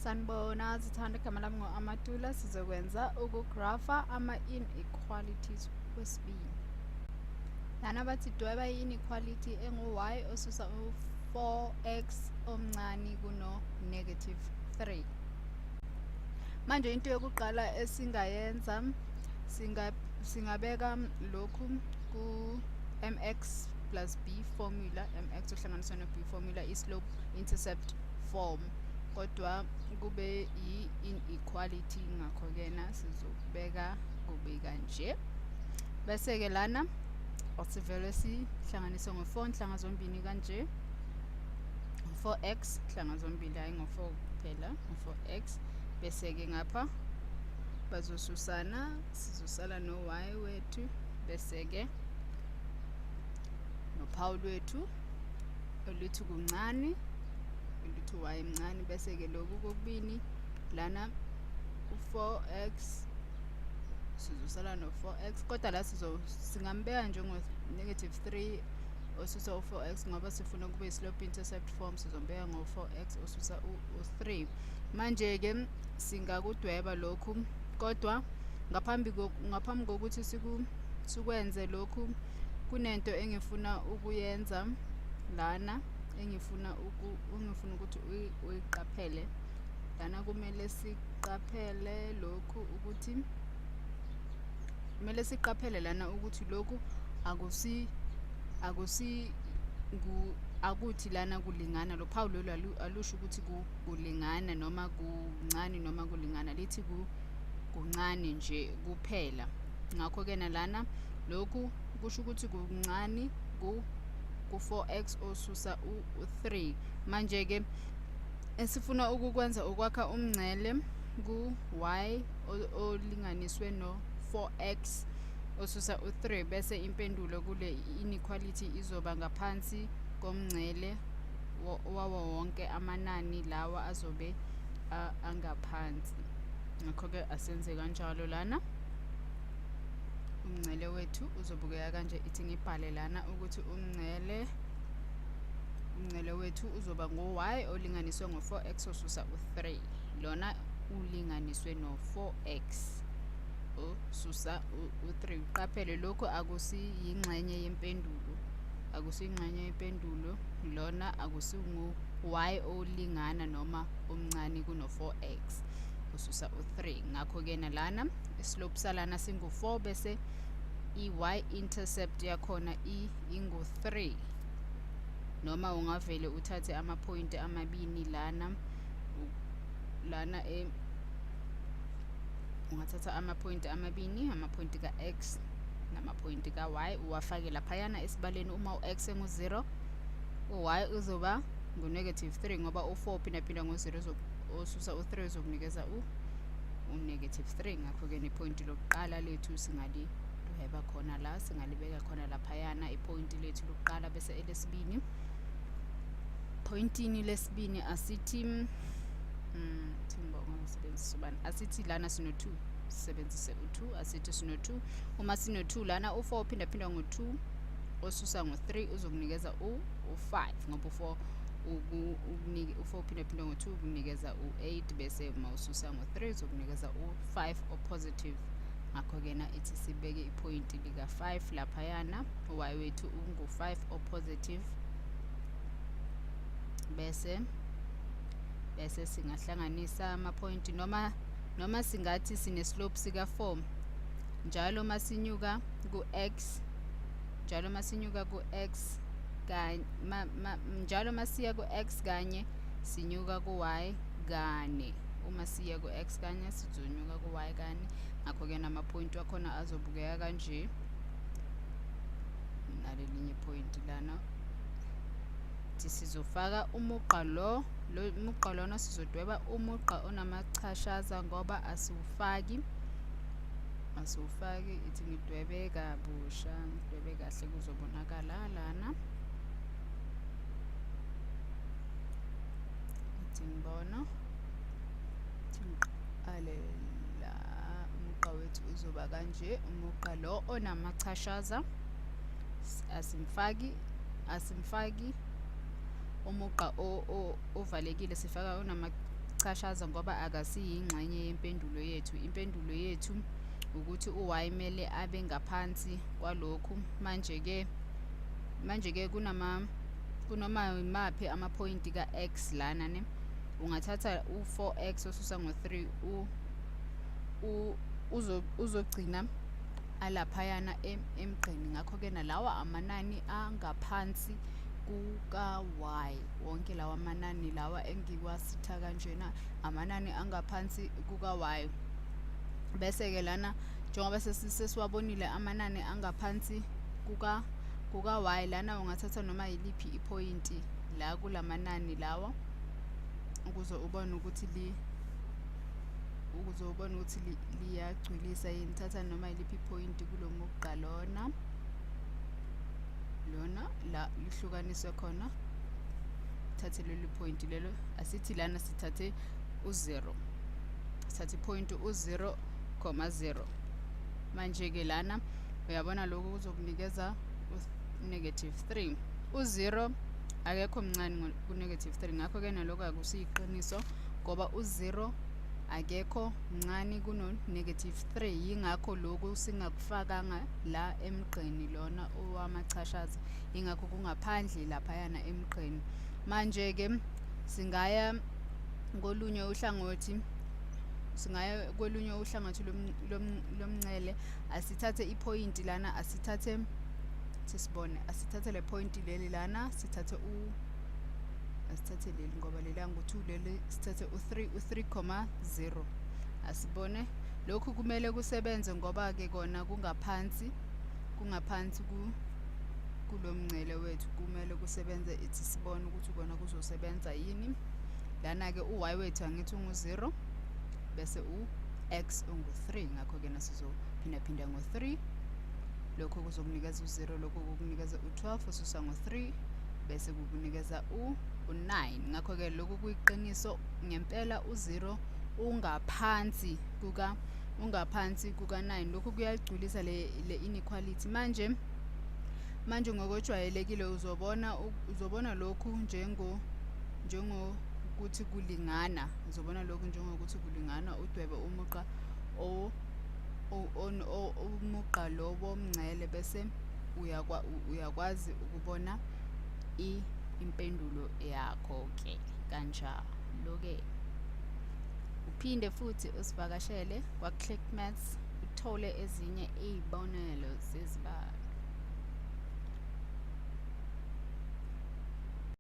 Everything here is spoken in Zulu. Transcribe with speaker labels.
Speaker 1: Sanibona, zithanda igama lami ngu-Amatula. Sizokwenza ukugrafa ama-inequalities wesibili. Lana bathi dweba i-inequality engu-y osusa u-4x omncane kuno-negative 3. Manje into yokuqala esingayenza singabeka lokhu ku-mx plus b formula, mx uhlanganiswa no-b formula, i-slope intercept form, kodwa kube yi-inequality, ngakho-ke na sizokubeka kube kanje. Bese-ke lana asivele sihlanganise ngo-4 nhlanga zombili kanje, 4x nhlanga zombili, hhayi ngo-4 kuphela, ngo-4x. Bese-ke ngapha bazosusana, sizosala no-y wethu, bese-ke nophawu lwethu oluthi kuncane, oluthi y mncane. Bese-ke lokhu kokubini lana u-4x sizosala no-4x, kodwa la singambeka njengo-negative 3 osusa u-4x, ngoba sifuna kube i-slope intercept form, sizombeka ngo-4x osusa u-3. Manje-ke singakudweba lokhu, kodwa ngaphambi kokuthi sikwenze lokhu, kunento engifuna ukuyenza lana, engifuna ukuthi uyiqaphele lana. Kumele siqaphele lokhu ukuthi kumele siqaphele lana ukuthi lokhu akusi akusi akuthi lana kulingana, lo phawu lolu alusho ukuthi kulingana noma kuncane noma kulingana, lithi kuncane nje kuphela. Ngakho-ke nalana lokhu kusho ukuthi kuncane ku-4x osusa u-3. Manje-ke esifuna ukukwenza ukwakha umngcele ku-y olinganiswe no-4x osusa u-3, bese impendulo kule inequality izoba ngaphansi komngcele wawo wonke amanani lawa azobe angaphansi. Ngakho-ke asenze kanjalo lana, umngcele wethu uzobukeka kanje. Ithi ngibhale lana ukuthi umngcele wethu uzoba ngu-y olinganiswe ngo-4x osusa u-3, lona ulinganiswe no-4x osusa u-3. Uqaphele lokhu akusiyingxenye yempendulo, akusiyingxenye yempendulo, lona akusingu-y olingana noma omncane kuno-4x ususa u-3. Ngakho-ke nalana islope salana singu-4, bese i-y intercept yakhona ingu-3. Noma ungavele uthathe amaphoyinti amabini lana, lana ungathatha amaphoyinti amabini, amaphoyinti ka-x namaphoyinti ka-y, uwafake laphayana esibaleni. Uma u-x engu-0, u-y uzoba ngu-negative 3, ngoba u-4 uphindaphinda ngo-0 osusa u-3 uzokunikeza u-negative 3. Ngakho-ke nephoyinti lokuqala lethu singalidweba khona la, singalibeka khona laphayana iphoyinti lethu lokuqala. Bese elesibini, phoyintini lesibini, asithi ngisebenzise ubani, asithi lana sino-2, sisebenzise u-2. Asithi sino-2, uma sino-2 lana, u-4 uphindaphindwa ngo-2 osusa ngo-3 uzokunikeza u-5, ngoba u-4 u-4 uphindaphindwa ngo-2 ukunikeza u-8, bese uma ususa ngo-3 uzokunikeza u-5 o-positive. Ngakho-ke na ithi sibeke iphoyinti lika-5 laphayana, u-y wethu ungu-5 o-positive. Bese singahlanganisa amaphoyinti, noma singathi sine-slope sika-4. Njalo masinyuka ku-x, njalo masinyuka ku-x kanye, njalo masiya ku-x kanye, sinyuka ku-y kane. Uma siya ku-x kanye, sizonyuka ku-y kane. Ngakho-ke namaphoyinti wakhona azobukeka kanje. Nalelinye iphoyinti lana, sizofaka umugqa lo umugqa lona, sizodweba umugqa onamachashaza, ngoba asiwufaki. Ithi ngidwebe kabusha, ngidwebe kahle kuzobonakala lana. Ithi ngibona, ithi ngiqale la, umugqa wethu uzoba kanje, umugqa lo onamachashaza. Asimfaki umugqa ovalekile, sifaka amachashaza ngoba akasiyingxenye yempendulo yethu. Impendulo yethu ukuthi u-y mele abe ngaphansi kwalokhu. Manje-ke kunoma imaphi amaphoyinti ka-x lana ne, ungathatha u-4x osusa ngo-3 uzogcina alaphayana emgqeni. Ngakho-ke nalawa amanani angaphansi kuka-y, wonke lawa manani lawa engiwasitha kanjena amanani angaphansi kuka-y. Bese-ke lana njengoba sesiwabonile amanani angaphansi kuka-y, lana ungathatha noma yiliphi iphoyinti la kulamanani lawa ukuze ubone ukuthi liyagcwilisa yini. Thatha noma yiliphi iphoyinti kulo mugqa lona la lihlukaniswe khona, thathe leli phoyinti lelo. Asithi lana sithathe u-0, sithathe iphoyinti u-0,0. Manje-ke lana uyabona lokhu kuzokunikeza u--3. U-0 akekho mncane ku--3, ngakho-ke nalokho akusiyiqiniso ngoba u-0 akekho mncane kuno--3, yingakho lokhu singakufakanga la emgqeni lona owamachashaza, yingakho kungaphandle laphayana emgqeni. Manje-ke singaya kolunye uhlangothi, lomncele. Asithathe iphoyinti lana, asithathe sisibone, asithathe le phoyinti leli lana, sithathe asithathe leli ngoba leli angu-2, leli sithathe u-3, u-3,0. Asibone lokhu kumele kusebenze ngoba-ke kona kungaphansi kulomncele wethu, kumele kusebenze. Ithi sibone ukuthi kona kuzosebenza yini. Lana-ke u-y wethu angithi ungu-0 bese u-x ungu-3, ngakho-ke nasizophindaphinda ngo-3. Lokho kuzokunikeza u-0, lokho kukunikeza u-12 ususa ngo-3 bese kukunikeza u-9. Ngakho-ke lokhu kuyiqiniso ngempela, u-0 ungaphansi kuka-9. Lokhu kuyayigculisa le inequality. Manje ngokwejwayelekile uzobona lokhu njengokuthi kulingana, udwebe umugqa umugqa lo womngcele, bese uyakwazi ukubona impendulo yakho-ke kanjalo-ke. Uphinde futhi usivakashele kwa-Click Maths uthole ezinye iy'bonelo zezibalo.